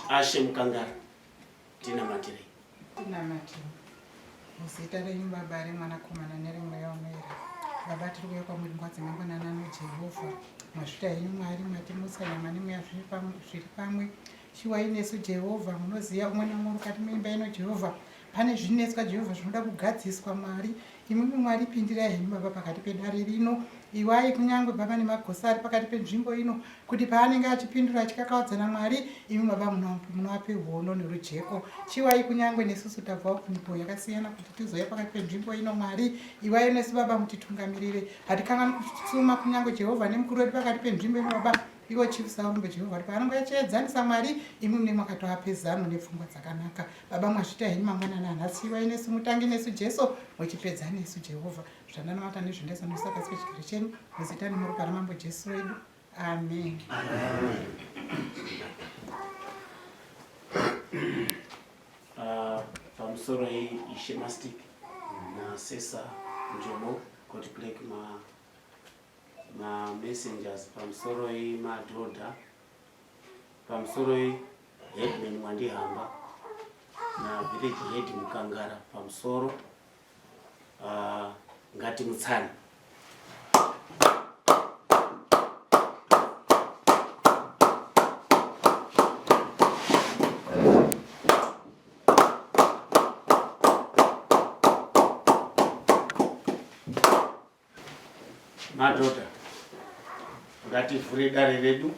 Ashe Mukangara, tinamatirei. Tinamate. Muzita renyu Baba, reMwanakomana nereMweya Unoera. Baba, tiri kuuya kwamuri nguva dzemangwanani ano, Jehovha. Mazvita henyu Mwari, matimutsa nyama nemweya zviri pamwe. Chiwai nesu Jehovha, munoziva umwe neumwe mukati meimba ino Jehovha. Pane zvinetswa Jehovha zvinoda kugadziswa Mwari. Imwimwi Mwari pindirai henyu Baba pakati pedare rino. Iwai kunyange Baba nemagosa ari pakati penzvimbo ino kuti paanenge achipindura achikakavadzana Mwari, imi Baba munovape hono nerujeko. Chiwai kunyange nesusu tabvawo kumiko yakasiyana kuti tizouya pakati penzvimbo ino Mwari. Iwai nesu Baba mutitungamirire. Hatikanganwi kusuma kunyange Jehovha nemukuru wedu pakati penzvimbo ino Baba. Ivo Chief Saurombe Jehovha kuti paanenge achiedzanisa Mwari, imwi mune makatoape zano nepfungwa dzakanaka. Baba mwazvita henyu mangwanani anhasi ivai nesu mutange nesu Jesu muchipedza nesu Jehovha zvandanamata nezvendeso noisa pasi pechigaro chenyu muzita nemuropa ramambo Jesu wedu amen, amen. Pamusoro uh, ishe Mastic nasesa Njobo court clerk ma ma messengers pamusoro madhodha pamusoro Headman Mwandihamba na village head Mukangara pamusoro ngatimutsane. Madhodha, ngativhure dare redu.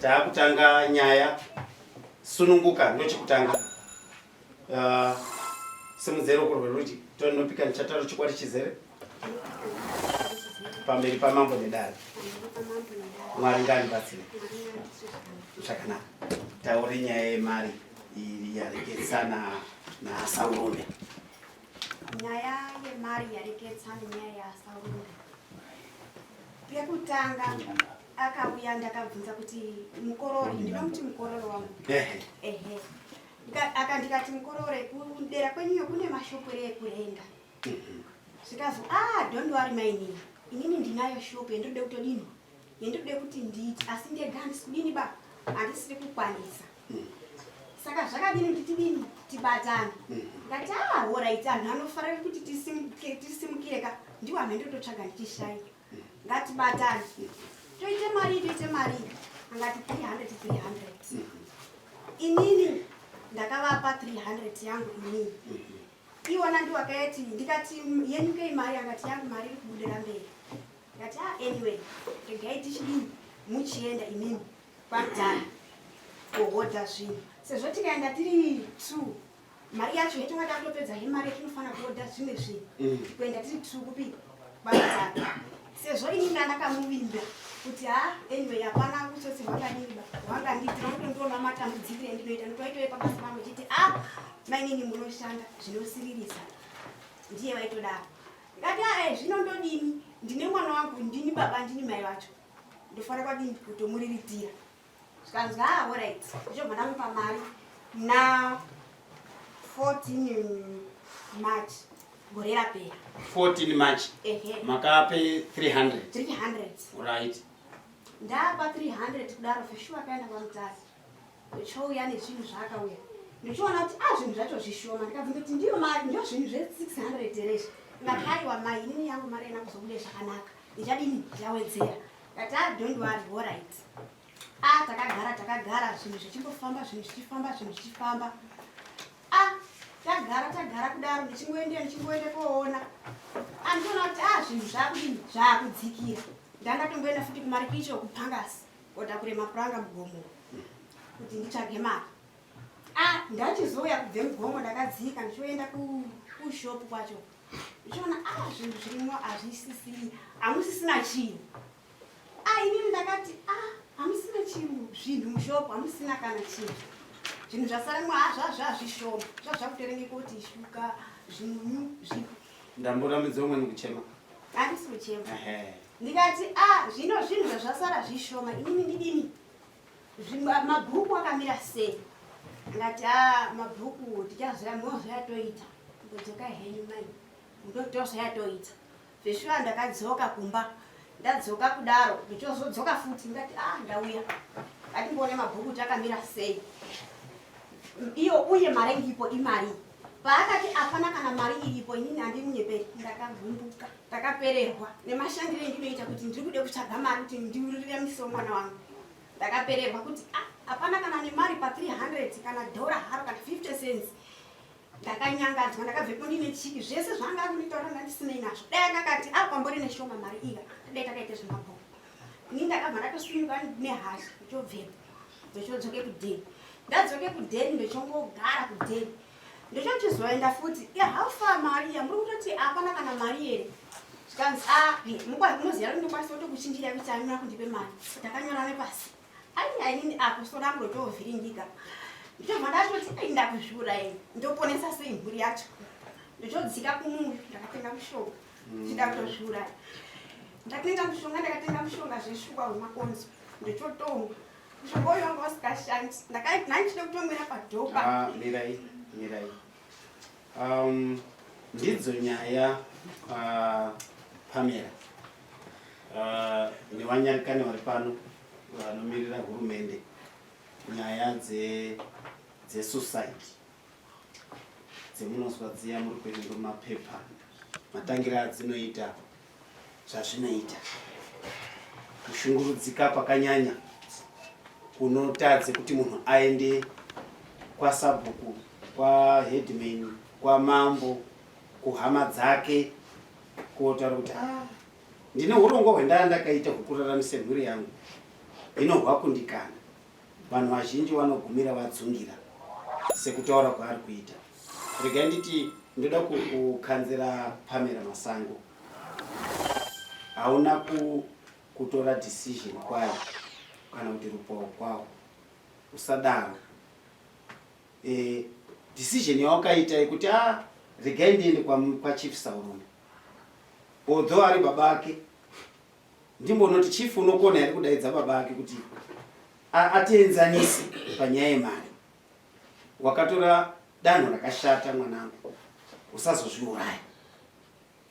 Taakutanga nyaya sununguka ndochekutanga. Simudzai ruoko rwerudyi tonopika ndichataro chokwadi chizere pamberi pamambo nedare. Mwari ngaandibatsire zvakanaka. Taure nyaya yemari iri yareketsana naSaurombe. Nyaya yemari yareketsana nenyaya yaSaurombe. Pekutanga akauya ndakabvunza kuti mukorore, ndinomuti mukorore wangu. Ehe. Aka ndikati mukorore kudera kwenyuyo kune mashop ere ekurenda. Zvikazi ah don't worry mainini. Inini ndinayo shop yandinoda kutodini? Yandinoda kuti ndiite asi ndega handisi kudini ba? Handisiri kukwanisa. Saka zvakadini kuti tidini tibatane. Ndikati ah alright anhu anofarira kuti tisimukire ka ndiwo anhu andinototsvaga ndichishaya. Ngatibatane. Toite mari toite mari. Angati 300 300. Inini ndakavapa 300 yangu inini. Iwona ndiwo akayati ndikati yenyu kei mari angati yangu mari iri kubudira mberi. Ndikati ah anyway regai tichidini muchienda imimi kwamutare kohodha zvinhu sezvo tikaenda tiri two mari yacho yetinga takutopedza he mari yetinofanira kuhodha zvimwe zvinhu kuenda tiri two kupi kwamutare sezvo ini ndandakamuvimba kuti ha anyway hapana utsotsi hwangandiba hwangandiitira unotondiona matambudzikire endinoita ndotoitove pabasa pangu chiti ah mainini munoshanda zvinosiririsa ndiye vaitodaro ndikati ae zvino ndodini ndine mwana wangu ndini baba ndini mai vacho ndofanira kwadini kutomuriritira zvikanzi ah alright ndichobva ndamupa mari na 14 March gore rapera 14 March ehe makape 300 300 right ndapa 300 kudaro for sure akaenda kwamutare Ndichouya nezvinhu zvaakauya ndichiona kuti a zvinhu zvacho zvishoma ndikabvunza kuti ndiyo mari ndiyo zvinhu zve 600 here izvi ndikati aiwa mai inini yangu mari haina kuzobude zvakanaka ndichadini ndichawedzera ndati a don't worry alright a takagara takagara zvinhu zvichingofamba zvinhu zvichifamba zvinhu zvichifamba a tagara tagara kudaro ndichingoendera ndichingoenda koona andiona kuti a zvinhu zvakudini zvakudzikira ndandatomboenda futi kumarikicho kupangasi Kotakure mapuranga mugomo kuti nditsvage mari. Ah, ndachizouya kubve mugomo ndakadzika ndichoenda kushop kwacho. Ndichiona ah zvinhu zvirimo hazvisisiri, hamusisina chinhu. Ah, inini ndakati ah hamusina chinhu zvinhu mushop hamusina kana chinhu. Zvinhu zvasara mwazvazvazvishoma zvazvakuterenge kuti shuga, zvimunyu zvipi. Ndamborambidza umweni kuchema. Handisi kuchema. Ndikati a ah, zvino zvinhu zvazvasara zvishoma, inini ndidini? Mabhuku akamira sei? Ndikati a ah, mabhuku tichazoya mozoyatoita. Ndodzoka henyu mai, ndotozoyatoita. Zveshuwa ndakadzoka kumba. Ndadzoka kudaro ndichozodzoka futi ndikati ah ndauya. Ngatimboone mabhuku kuti akamira sei. Iyo uye mari iripo imari. Paakati apana kana mari iripo inini handimunyeperi ndakagumbuka. Ndakapererwa nemashandiro endinoita kuti ndiri kude kutsvaga mari kuti ndiuriramise mwana wangu. Ndakapererwa kuti ah hapana kana nemari pa 300 kana dhora haro kana 50 cents. Ndakanyangadzwa ndakabvepo ndine chiki zvese zvaanga akunditaura ndandisinei nazvo. Dai anga akati ah kwambori neshoma mari iya dai takaita zvemabhuku. Ini ndakabva ndatosimuka nehasha ndichobvepo ndochodzoke kudheni. Ndadzoke kudheni ndochongogara kudheni. Ndochochizoenda futi yeah, how far mari iya muri kutoti hapana kana mari here zvikanzi ah munoziva kuti ndokwanisa kutokuchinjira kuti anyora kundipe mari takanyora nepasi. Ai inini apo soro rangu rotovhiringika. Ndichobva ndatoti ai ndakuzviuraya ndoponesa sei mhuri yacho. Ndichodzika kumuyu ndakatenga mushonga ndichida kutozviuraya. Ndatenga mushonga ndakatenga mushonga zveshuwa wemakonzo ndichotomwa. Mushonga uyu wanga usingashandi. Ndaichida kutomwira padhopa. Ah, mirai, mirai. Ndidzo nyaya Pamela. Nevanyarikani vari pano vanomirira hurumende nyaya dzesuicide dzemunozwa dziya muri kuverenga mumapepa matangira adzinoita zvazvinoita kushungurudzika kwakanyanya kunotadze kuti munhu aende kwasabhuku kwaheadman kwamambo kuhama dzake kotaura kuti ah, ndine urongwa hwendaa ndakaita hwekuraramisa mhuri yangu hino hwakundikana. Vanhu vazhinji vanogumira vadzungira sekutaura kwaari kuita. Regai nditi ndoda kukanzera Pamela Masango. Hauna kutora decision kwayo kana kuti rupawo kwawo. Usadaro. E, decision yawakaita yekuti ah, regai ndiende kwaChief Saurume. Although ari baba ake ndimbonoti chief unokona here kudaidza baba ake kuti atienzanise panyaya yemari. Wakatora danho rakashata mwanangu, usazozviuraya.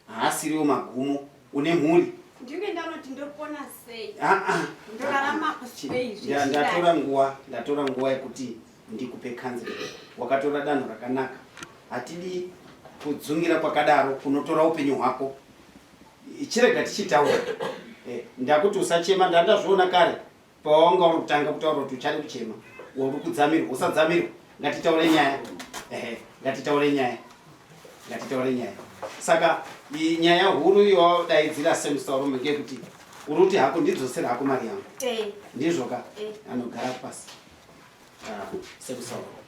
Haasiriwo magumo, une mhuri. Ndinge ndanoti ndopona sei? Ah, ah. Ndorarama sei? Ndatora nguva, ndatora nguva yekuti ndikupe counseling. Wakatora danho rakanaka. Hatidi kudzungira kwakadaro kunotora upenyu hwako. Chirega tichitaura. Eh, ndakuti usachema, ndandazviona kare pawanga uri kutanga kutaura kuti uchade kuchema. Uri kudzamirwa, usadzamirwa. Ngatitaure nyaya. Ehe, ngatitaure nyaya. Ngatitaure nyaya. Saka nyaya huru yawadaidzira semusarume ngeyekuti uri kuti hako ndidzosera hako mari yangu. Eh. Ndizvo ka? Eh. Anogara pasi. Ah, semusarume.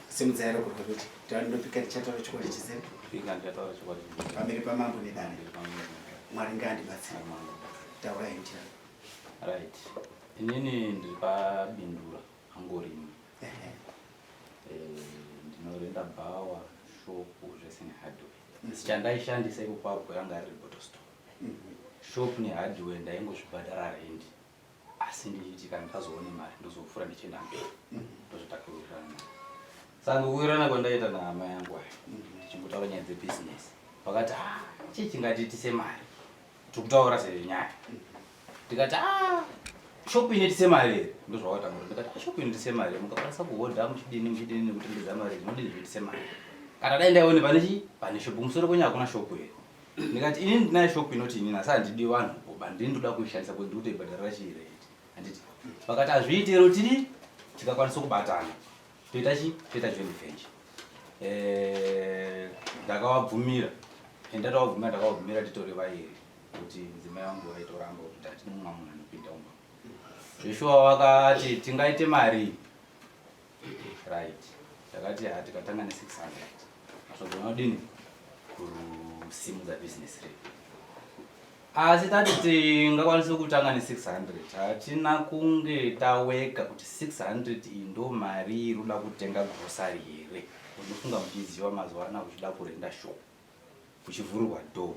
Simudzai roko kuti ndopika ndichataura chokwadi chizere. Pika ndichataura chokwadi chizere. Pamberi pamambo nedare. Mwari ngaandibatsire. Taurai njira. Right. Inini ndiri paBindura angorima. Ehe. Eh, ndinorenda bhawa, shopu zvese nehardware. Asi chandaishandisa ipapo yanga riri bottle store. Shop nehardware ndaingozvibhadhara rent. Asi ndichiti kana ndazoone mari ndozopfuura ndichienda mberi. Ndozvatakawirirana. Saka kuwirirana kwandaita nahama yangu ayo tichingotaura nyaya dzebusiness vakati ah chii chingatiitise mari tiri kutaura senyaya ndikati ah shop inoitise mari here ndozvavakatangura ndikati ah shop inoitise mari here mukakwanisa kuhodha muchidini muchidini nekutengesa mari zvinodini zvoitise mari kana dai ndaione pane chii pane shop kumusoro kwenyu hakuna shop here ndikati inini ndinayo shop inoti inini asi handidi vanhu boba ndini ndoda kuishandisa kuti ndikuti ibhadharira chii rent handiti vakati hazviiti here tidi tikakwanisa kubatana toita chi toita joint venture eh, ndakavabvumira ndakavabvumira ndakavabvumira titori vairi kuti mudzimai wangu vaitoramba kuti hatidi mumwe munhu anopinda umba zveshuwa vakati tingaite mari right ndakati ha tikatanga ne 600 azvogona kudini kusimudza business redu. Asi tati tingakwanise kutanga ne600, hatina kunge taweka kuti 600 iyi ndo mari iri kuda kutenga grocery here. Unofunga muchiziva mazuva anaya kuchida kurenda shop, kuchivhurwa door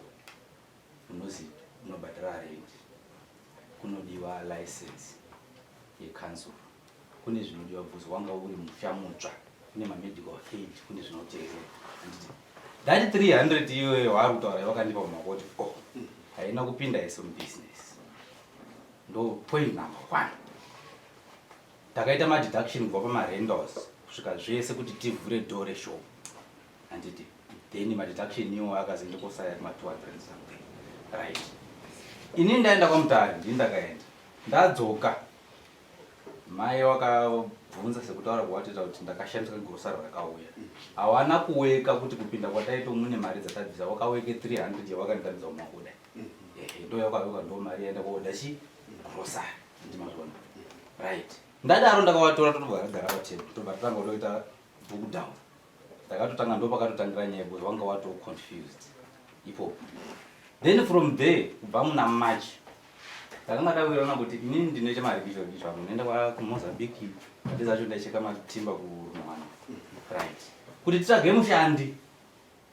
unozi unobhadhara rent, kunodiwa license yecouncil, kune zvinodiwa bvunzo, wanga uri musha mutsva, kune mamedical aid, kune zvinoteerera. Handiti that 300 iyoyo waari kutaura wakandipa mumakoti, oh, haina kupinda iso mubusiness. Ndo point number one. Takaita madeduction kubva pamarentals kusvika zvese kuti tivhure door reshop, handiti? Then madeduction iwo akazoenda kosaya kuma 200 something, right? Ini ndaenda kwaMutare, ndini ndakaenda, ndadzoka mai wakabvunza sekutaura kwawatoita kuti ndakashandisa grocery rakauya. Hawana kuweka kuti kupinda kwataito mune mari dzatabvisa. Wakaweke 300 yawakanditambidza mumakuda, ehe, ndo yakaweka, ndo mari yaenda kuoda chi grocery, ndimazvona, right? Ndadaro ndakavatora, totobva tagara patable, tobva tatanga kutoita book down. Ndakatotanga, ndo pakatotangira nyaya because wanga wato confused ipopo. Then from there, kubva muna March, takanga tawirirana kuti inini ndinoita marikisho rikisho angu, ndinoenda kuMozambique, ati zacho ndaicheka matimba kuRunohana, right? Kuti titsvage mushandi,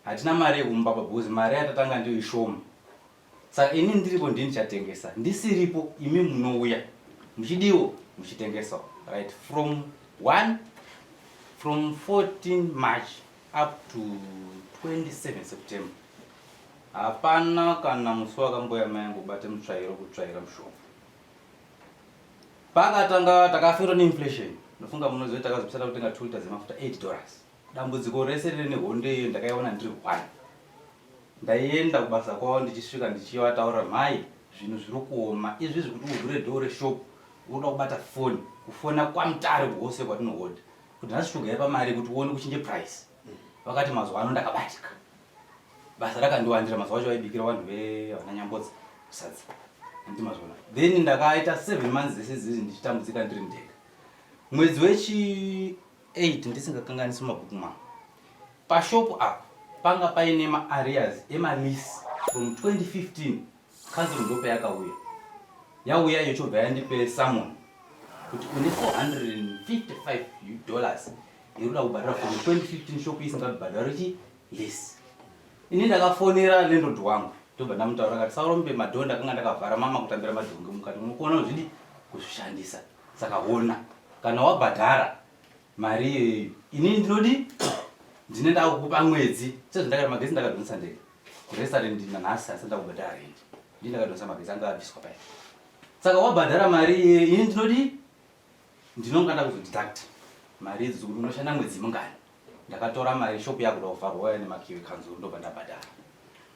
hatina mari yekumba because mari yatatanga ndiyo ishoma. Saka ini ndiripo ndini ndichatengesa, ndisiripo imi munouya muchidiwo muchitengesawo, right? From 1 from 14 March up to 27 September, hapana kana musi wakamboya mai angu kubate mutsvairo kutsvaira mushop. Pakatanga takafirwa neinflation, ndofunga munoziva, takazopesana kutenga 2 liters emafuta $8. Dambudziko rese riri nehondo iyo ndakaiona ndiri one. Ndaienda kubasa kwavo, ndichisvika ndichivataurira, mhai, zvinhu zviri kuoma izvizvi, kuti uvhure door reshop unoda kubata foni, kufona kwaMutare kuhose kwatinohodha kuti nhasi shuga yepamari kuti uone kuchinje price. Vakati mazuva ano ndakabatika, basa rakandiwandira. Mazuva acho vaibikira vanhu vevana Nyambodza sadza, handiti mazvona? Then ndakaita 7 months dzese dzizvi ndichitambudzika ndiri ndega. Mwedzi wechi 8, ndisingakanganisi mabhuku mangu, pashopu apa panga paine maarrears emalease from 2015. Kanzuro ndopayakauya, yauya yochobva yandipe summon kuti une $455 iri kuda kubhadhara from 2015, shop isingabhadhari chi lease. Ini ndakafonera landlord wangu, ndobva ndamutaura, akati saurombe madhoo ndakanga ndakavhara, mama kutambira madhongi mukati, munokuona zvidi kuzvishandisa. Saka hona, kana wabhadhara mari iyoyo, inini ndinodi ndine ndakukupa mwedzi sezvandakaita magetsi, ndakadhonisa ndega kurestaurant nanhasi asi ndakubhadhara rent, ndii ndakadhonisa magetsi anga abviswa paya. Saka wabhadhara mari iyoyo, ini ndinodi ndinonga ndakuzodeduct mari idzi kuti unoshanda mwedzi mungani. Ndakatora mari, shop yakuda kuvharwa, waya nemakiwi kanzuru, ndobva ndabhadhara,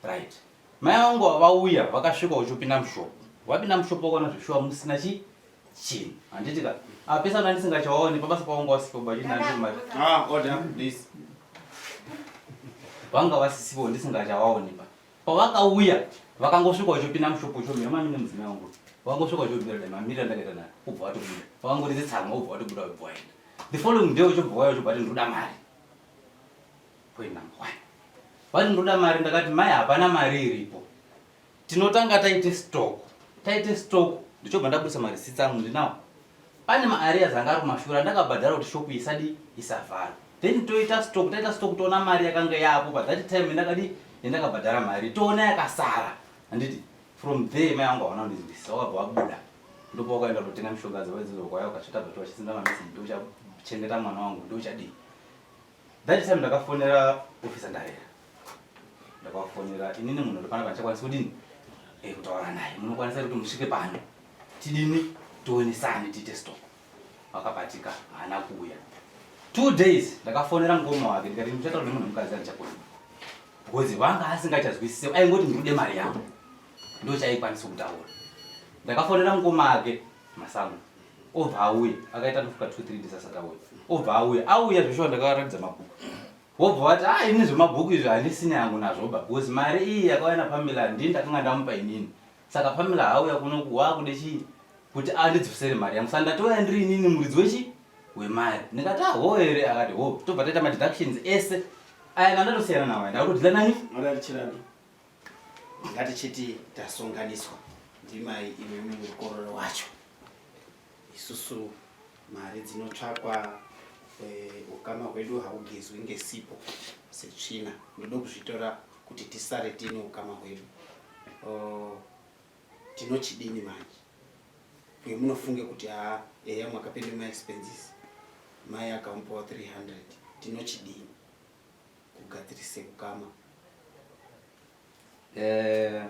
right? Mai vangu vauya, vakasvika uchipinda mushop, wapinda mushop wakaona zvishuwa musina chi chinhu, handiti ka? Apesa una ndisingachawaoni pabasa pavanga wasipo bachinandimari. Ah, order, please. Vanga vasisipo, ndisingachawaoni pa pavakauya. Vakangosvika uchipinda mushop, uchomira mamine mudzimai wangu, vakangosvika uchomira dai mamirira ndakaita nayo, ubva watobuda, vakangoridze tsamwa, ubva watobuda, ubva waenda. The following day uchobva wauya, uchobva ati ndoda mari. Point number one, vati ndoda mari. Ndakati mai, hapana mari iripo, tinotanga taite stock, taite stock. Ndichobva ndabudisa marisitsi angu, ndinawo, pane maarrears anga ari kumashure andakabhadhara kuti shop isadi isavhara. Then toita stock, taita stock, toona mari yakanga yapo pa that time yandakadi yandakabhadhara mari, toona yakasara, handiti? From there mai vangu hawana kundinzwisisa, wakabva wabuda, ndopa wakaenda kutotenga mishonga dzavaidzodzo kwaya, ukasvita bvato vachisenda mameseji, ndochachengeta mwana wangu, ndochadii. That time ndakafonera officer Ndarera, ndakafonera, inini munhu ndopana pandichakwanisi kudini kutaura naye, munokwanisa kuti musvike pano tidini, tionesane, tiite stock. Vakabatika, haana kuuya. 2 days ndakafonera mukoma wake, ndikati ndichataura nemunhu mukadzi andichakoni because vanga asingachazwisise, aingoti ndikude mari yangu, ndo chaikwanisa kutaura. Ndakafonera mukoma ake Masango, obva auya, akaita ndofuka 2 3 days asati auya. Obva auya, auya zveshuwa, ndakaratidza mabhuku, wobva wati a ini zvemabhuku izvi handisina yangu nazvoba because mari iyi yakauya naPamela, ndini ndakanga ndamupa inini. Saka Pamela hauya kunoku, waakude chii kuti andidzosere mari yangu? Saka ndatouya ndiri inini muridzi wechi wemari. Ndikati aho here? Akati ho. Tobva taita madeductions ese aya, nandatosiyana nawo, ndakutodhila nani. Order Chiradu. Ngatichiti tasonganiswa ndimai imwe mukororo wacho. Isusu mari dzinotsvakwa eh, ukama hwedu haugezwi ngesipo setsvina. Ndoda kuzvitora kuti tisare tiine ukama hwedu. Oh, tinochidini manje? Uye munofunge kuti haa eya mwakapinda maexpenses mai akamupawo 300 tinochidini kugadzirise ukama? Eh,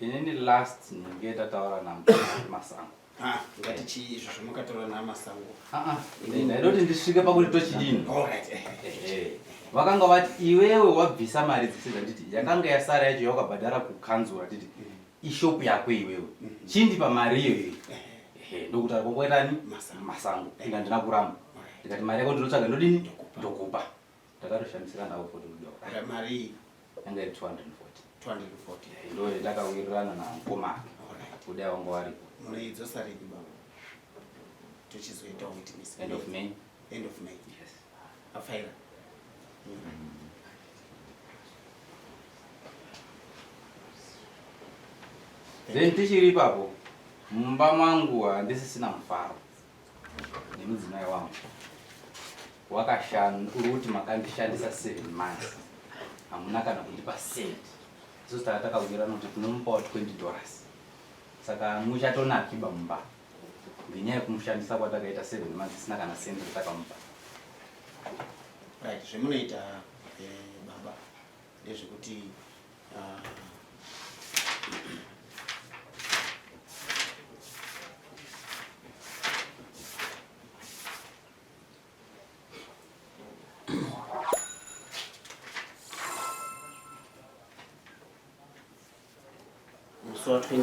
inini last ndinge tataura namasango ah, ngatichii izvo zvamakataura namasango ah, ah, ndaidoti ndisvike pakuti tochidini eh, eh. vakanga vati iwewe wabvisa mari dzese dzanditi yakanga yasara yacho yawakabhadhara kukanzura titi mm. ishopu yako iwewe mm. chindipa mari iyoyo eh. ndokutaura kwangoitani masango inga ndina kuramba ndikati mari yako ndinotsvaga ndodini ndokupa ndakatoshamisika nawo 40 mari yanga iri 240 240 ndo yatakawirirana namukoma kudai wanga waripo munoidzosa rini baba tochizoita witness end of May end of May yes afaira then tichiri ipapo mumba mangu handisisina mufaro nemudzimai wangu wakashanda uri kuti makandishandisa seven months hamuna kana kundipa cent isusu taka takawirirana kuti tinomupawo 20 dollars saka muchatonakiba mumba ngenyaya yekumushandisa kwatakaita seven months isina kana cent ratakamupa right zvemunoita eh, baba ndezvekuti ah, musi wa 23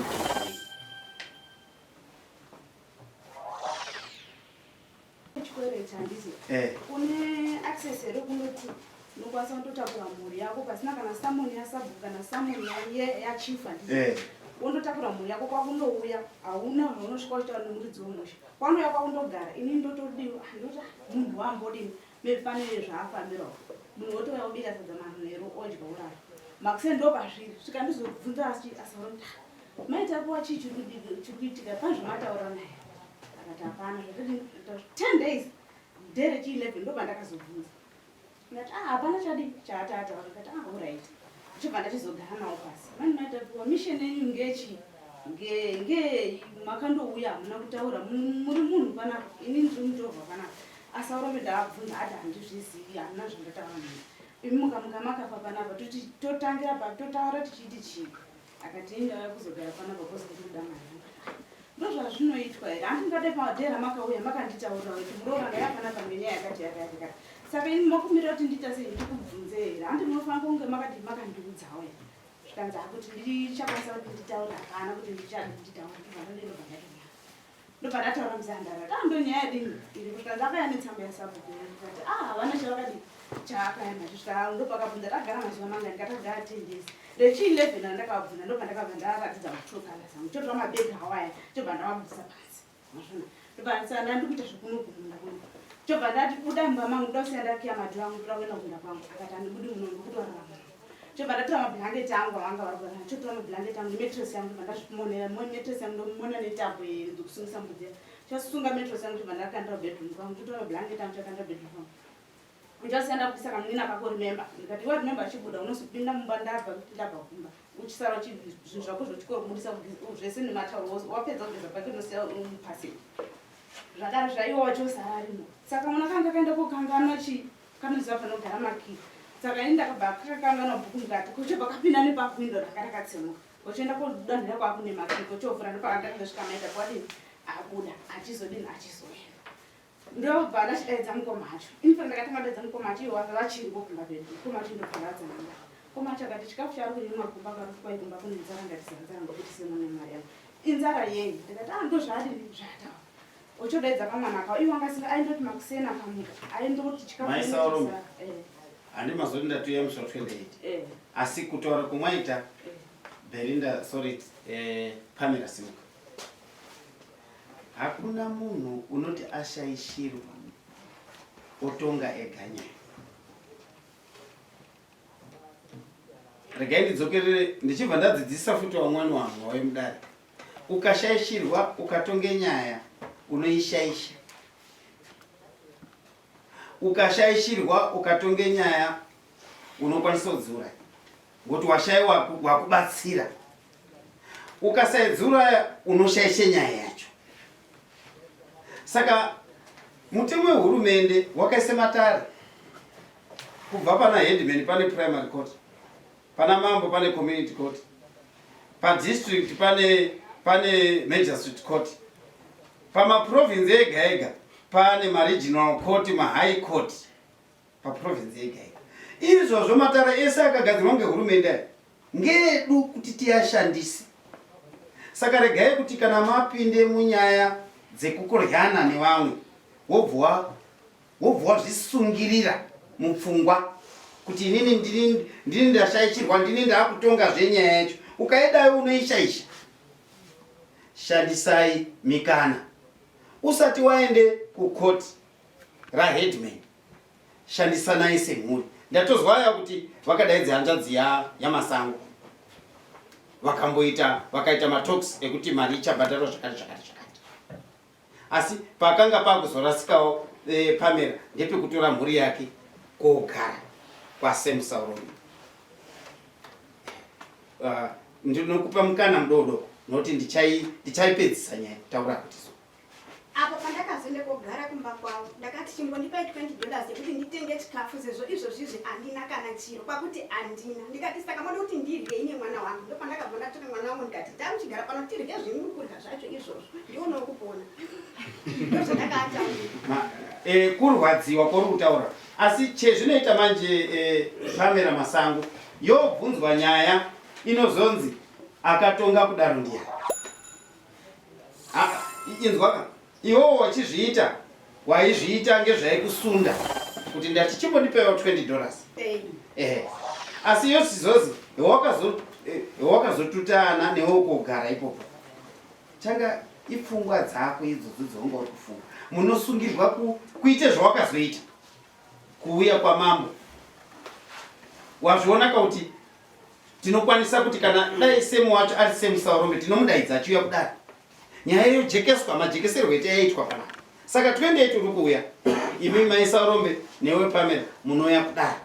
chikwereti handiti eh. une access here kunoti unokwanisa kundotakura mhuri yako pasina kana samoni yasabhuku kana samoni yachief handiti eh. wondotakura mhuri yako kwakundouya hauna zvaunosvika uchitaura nemuridzi wemusha kwanouya kwakundogara ini ndotodiwa ndoti ah, munhu wambodini maybe pane zvaafambirawo munhu wotouya obika sadza manheru odya orara makuseni ndopazviri svika ndizobvunza asi asaronda maitapuwa chii chiri kuitika pane zvamataura naye akati hapana zvatoti ten days day rechi 11 ndopandakazobvunza ndati ah hapana chadi chaatataura ndikati ah orit chobva ndachizogara nawo pasi mani maitapuwa mission yenyu ngechi nge makandouya hamuna kutaura muri munhu panapa ini ndiri mutorwa panapa asaurombe ndaabvunza ati handizvizivi hamuna zvandataura naye imi mukamuka makafa panapa totangira pa totaura tichiiti chii Akati ini ndauya kuzogara panapa because ndiri kuda mari. Ndozvazvinoitwa here? Hanti ndingade padhe ramakauya makanditaurira kuti muroora ndauya panapa ngenyaya yakati yakati yakati. Saka ini makumira kuti ndiita sei ndikubvunze here? Hanti munofanira kunge makati makandiudzawo here? Zvikanzi akuti ndichakwanisa kuti nditaure hapana kuti ndichadi nditaure ndobva ndobva ndatonya. Ndobva ndataura muzandara kuti ah ndonyaya yadini iri kusvika ndakauya netsamba yasabhuku ndikati ah havana chavakadii chaakauya nacho svika ndopakabvunza tagara mazuva mangani ndikati tagara ten days rechi 11 randakavabvunza ndopandakabva ndaratidza matrue colors angu chotora mabhegi awaya chobva ndavabudisa panze mazvona ndobva ndisana ndandikuita zvekuno kumunda kuno chobva ndati buda mumba mangu ndoda kusiya ndakiya madhoo angu ndoda kuenda kumunda kwangu akati handibudi muno ndikutorarama chobva ndatora mablanketi angu avanga vari kurara chotora mablanketi angu nemetress yangu ndobva ndazvimonera metress yangu ndomona netambo dzekusungisa mbudzi chasunga metress yangu chobva ndakandira bedroom kwangu chotora mablanketi angu chakandira bedroom kwangu ndichasiya ndakubisa kamunina kako remember ndikati iwe remember achibuda unozopinda mumba ndabva kuti ndabva kumba uchisara zvinhu zvako zvechikoro kubudisa zvese nematauro wapedza kugeza pake unosiya mupaseti zvadaro zvaiwa wachosara arimo saka mwana kanga kaenda kokanganwa chii kanoziva panogara makii saka ini ndakabva kakakanganwa bhuku mukati kochobva kapinda nepahwindo ranga rakatsemuka kochoenda kodanhira kwakune makii kochovhura ndopakandakazosvika maita kwadini abuda achizodini achizoenda ndobva ndachidaidza mukoma acho ini fana ndakatanga kudaidza mukoma acho iwo vachiripo kumba pedu mukoma acho ndobva ndadzananga mukoma acho akati chikafu chaari kunyimwa kumba karukwa kumba kune nzara ndati nzara ndokuti semune mari yangu inzara yei ndikati ah ndozvaadini zvaataura uchodaidza kamwana kao iwo angasinga aindoti makuseni akamuka aindoti chikafu eh. handi mazoti ndatoya musi wa 28 eh. asi kutaura kumwaita eh. Belinda sorry eh, Pamela simuka Hakuna munhu unoti ashaishirwa otonga ega nyaya. Regai ndidzokerere ndichibva ndadzidzisa futi vamwani wangu vauye mudare. Ukashaishirwa ukatonge nyaya unoishaisha. Ukashaishirwa ukatonge nyaya unokwanisa kudziuraya ngokuti washaiwa wakubatsira. Ukasaidziuraya unoshaishe nyaya yacho. Saka mutemo wehurumende wakaisa matare kubva pana headman pane primary court, pana mambo pane community court, padistrict pane pane magistrate court, pamaprovince ega ega pane maregional court, mahigh court paprovince yega yega. Izvozvo matare ese akagadzirwa ngehurumende aya ngeedu kuti tiyashandise. Saka regai kuti kana mapinde munyaya dzekukoryana nevamwe wobva wobva wazvisungirira mupfungwa kuti inini ndini ndini ndashaishirwa ndini ndaakutonga zvenyaya yacho. Ukaidayo unoishaisha. Shandisai mikana usati waende kukoti raheadman shandisanai semhuri ndatozwa aya kuti vakadaidza hanzvadzi yamasango vakamboita vakaita matalks ekuti mari ichabhadharwa zvakati zvakati zvakati asi pakanga pakuzorasikawo e, pamela ndepekutora mhuri yake kogara kwasem sauroni uh, ndinokupa mukana mudodoko nokuti ndichaipedzisa nyaya taura kuti so Apo pandakazoenda kogara kumba kwavo ndakati chimbondipai 20 dollars yekuti nditenge chikafu sezvo izvozvizvi handina kana chiro kwakuti handina ndikati saka moda kuti ndiryei nemwana wangu ndopandakabva ndatora mwana wangu ndikati tamuchigara pano tirye zvimuri kurya zvacho izvozvo ndionawo kupona ndozvandakaataura eh, kurwadziwa kwauri kutaura asi chezvinoita manje eh, pamela masango yobvunzwa nyaya inozonzi akatonga kudaro ndiyani Inzwa ka iwewo wachizviita waizviita ngezvaikusunda kuti ndati chimbondipewo 20 dollars ehe asi yosizozi hewakazotutana eh, newe kogara ipopo changa ipfungwa dzako idzodzo dzaunga uri kufunga munosungirwa kuite zvawakazoita kuuya kwamambo wazvionaka kuti tinokwanisa kuti kana dai semu wacho ari semu saurombe tinomudaidza achiuya kudare nyaya yojekeswa majekeserwo ete yaitwa panapa saka 28 uri kuuya imi mai saurombe newe pamela munouya kudare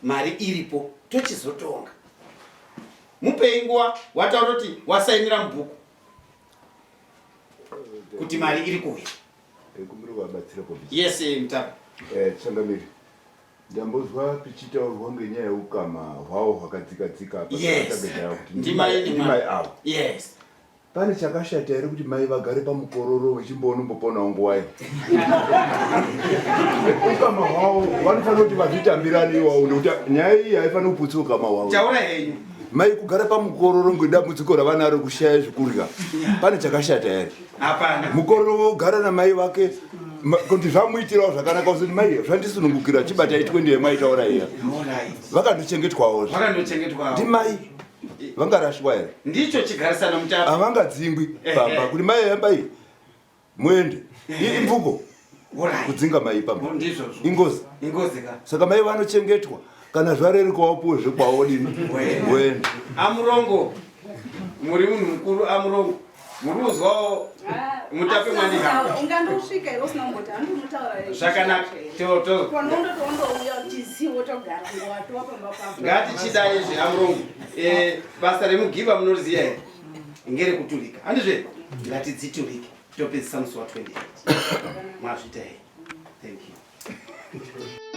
mari iripo tochizotonga mupei nguva wataura kuti wasainira mubhuku kuti mari iri kuuya yes eh, mutapa eh, changamire Ndambozwa pichitaurwa ngenyaya yeukama hwawo hwakadzika dzika apa Yes. kuti Ndimai ndimai avo. Yes. Pane chakashata here kuti mai vagare pamukororo vechimbonomboponawo nguwa iyo? Ukama hwawo vanofanira kuti vazvitambirane iwawo nekuti nyaya iyi haifaniri kuputsa ukama hwawo. Taura henyu. Mai kugara pamukororo ngedambudziko ravanaro kushaya zvekurya. Pane chakashata here? Hapana. Mukororo wogara namai vake kuti zvamuitirawo zvakanaka kuti mai zvandisunungukira chibatai 20 yemaitaura iya. Vakandochengetwawo. Vakandochengetwawo. Ndimai vangarashwa here? Ndicho chigarisano mutapa. Havangadzingwi pamba kuti mai yambai muende. Imvuko. Kudzinga mai pamba. Ingozi. Ingozi ka. Saka mai vanochengetwa kana zvareruka wapuwe zvekwawo dini wende. Amurongo muri munhu mukuru amurongo. Muri kuzwawo mutape mwani hama. Ungandosvika here usina kumboti handinotaura here. Zvakanaka. To to. Panondotondouya tizivo togara ngowatova pamba pako. Ngatichidai izvi amurungu. Eh basa remugiva munoriziya here? Ngere kuturika. Handizve? Ngatidziturike. Topedzisa musi wa 28. Mwazvita here? Thank you.